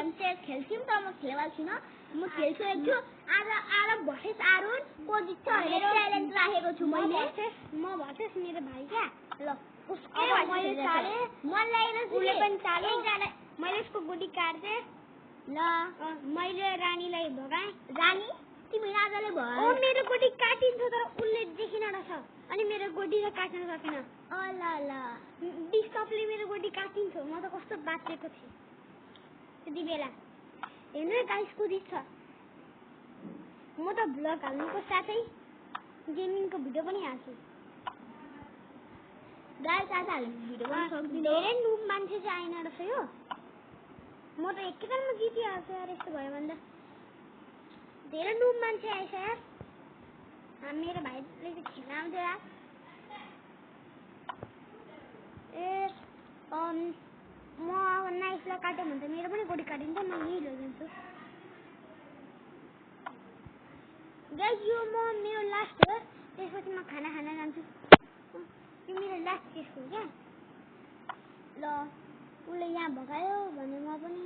game चाहिँ खेल्छौँ त म खेलेको छैन म खेल्छु एकछु आज भर्सेस आरुन को जित्छ भनेर च्यालेन्ज राखेको छु मैले म भर्सेस मेरो भाइ क्या ल उसको मैले चाले मलाई उसले पनि चाले एकजना मैले उसको गोडी काट्थे ल मैले रानीलाई भगाएँ रानी तिमी राजाले भयो ओ मेरो गोडी काटिन्छ तर उसले देखिन रहेछ अनि मेरो गोडी काट्न सकेन अ ल डिस्टपले मेरो गोडी काटिन्छ म त कस्तो बाचेको थिएँ त्यति बेला हेर्नु गाइस को जित्छ म त भ्लग हाल्नुको साथै गेमिङको भिडियो पनि हाल्छु गाइस आज हाल्ने भिडियो पनि सक्दिन धेरै नुब मान्छे चाहिँ आइन रहेछ यो म त एकैतालमा जितिहाल्छु यार यस्तो भयो भन्दा धेरै नुब मान्छे आएछ यार मेरो भाइले चाहिँ खेल्न आउँथ्यो यार ए म अब नाइफलाई काट्यो भने त मेरो पनि गोडी काटिन्छ म यही लगिदिन्छु गाइस यो मेरो लास्ट हो त्यसपछि म खाना खान जान्छु यो मेरो लास्ट टेस्ट हो क्या ल उसले यहाँ भगायो भने म पनि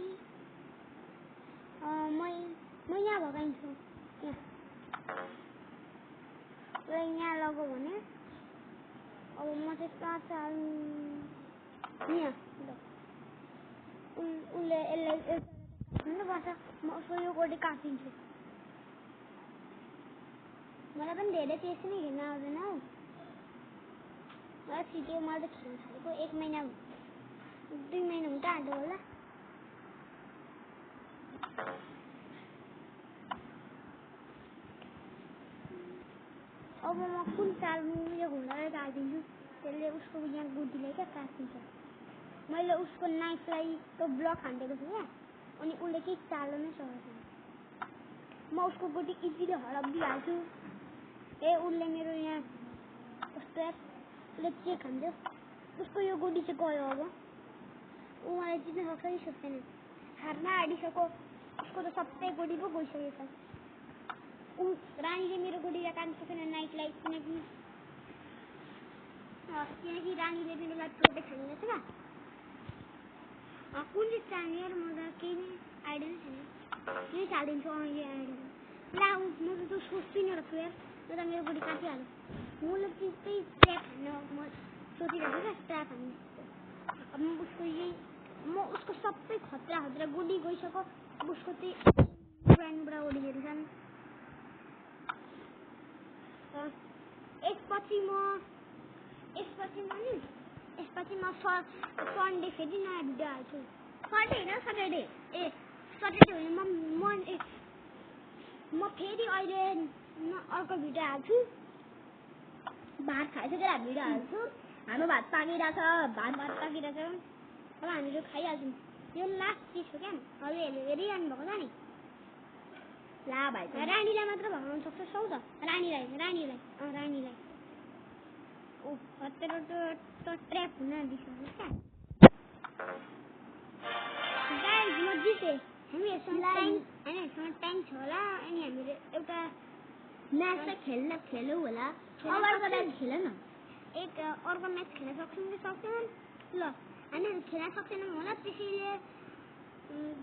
म यहाँ भगाइन्छु उसले यहाँ लग्यो भने अब म चाहिँ कहाँ चाल्नु यहाँ उसले यसलाई पर्छ म उसको यो गोडी काटिन्छु मलाई पनि धेरै त्यसै नै खेल्न आउँदैन हौ मलाई छिटो मैले त खेल्न थालेको 1 महिना 2 महिना हुन आँट्यो होला अब म कुन चाल्नु यो घोडालाई काटिदिन्छु त्यसले उसको यहाँ गोडीलाई क्या काटिन्छ मैले उसको नाइफलाई त्यो ब्लक हान्दिएको छु क्या अनि उसले केही चाल्न नै सकेको छैन म उसको गोडी इजिली हराइदिइहाल्छु ए उसले मेरो यहाँ कस्तो उसले के खान्छ उसको यो गोडी चाहिँ गयो अब ऊ मलाई जित्न सक्छ कि सक्दैन हार्न आँटिसक्यो उसको त सबै गोडी पो गइसकेको छ रानीले मेरो गोडीलाई काट्न सकेन नाइटलाई किनकि रानीले मेरोलाई प्रोटेक्सन दिन्छ क्या कुन चाहिँ चाल्ने यार म त केही नै आइडिया नै छैन यही चालिदिन्छु यो आइडिया ला म त सोच्दिनँ रहेछु यार म त मेरो गोडी काटिहाल्यो मलाई त्यही ट्र्याप हान्न म सोचिरहेको क्या ट्र्याप हान्ने अब म उसको यही म उसको सबै खतरा गोडी गइसक्यो उसको त्यही ब्रान्डबाट गोडीहरू छन् यसपछि म सन्डे फेरि नयाँ भिडियो हाल्छु सन्डे होइन सटरडे सटरडे भने म फेरि अहिले अर्को भिडियो हाल्छु भात खाइसकेर भिडियो हाल्छु हाम्रो भात पाकिरहेछ अब हामीहरू खाइहाल्छौँ यो लास्ट चिज हो क्या अहिले हेरिरहनु भएको छ नि ला भाइ रानीलाई मात्र भगाउन सक्छौ त रानीलाई ओ त ट्र्याप हुन दिइसक्यो क्या गाइस म जितेँ हामीहरूसँग टाइम छ होला अनि हामीले एउटा म्याच चाहिँ खेल्यौँ होला अर्को म्याच खेल न अर्को म्याच खेल्न सक्छौँ कि सक्दैनौँ ल हामीहरू खेल्न सक्दैनौँ होला त्यसैले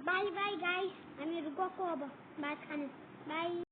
बाई बाई गाइस हामीहरू गएको अब भात खानु बाई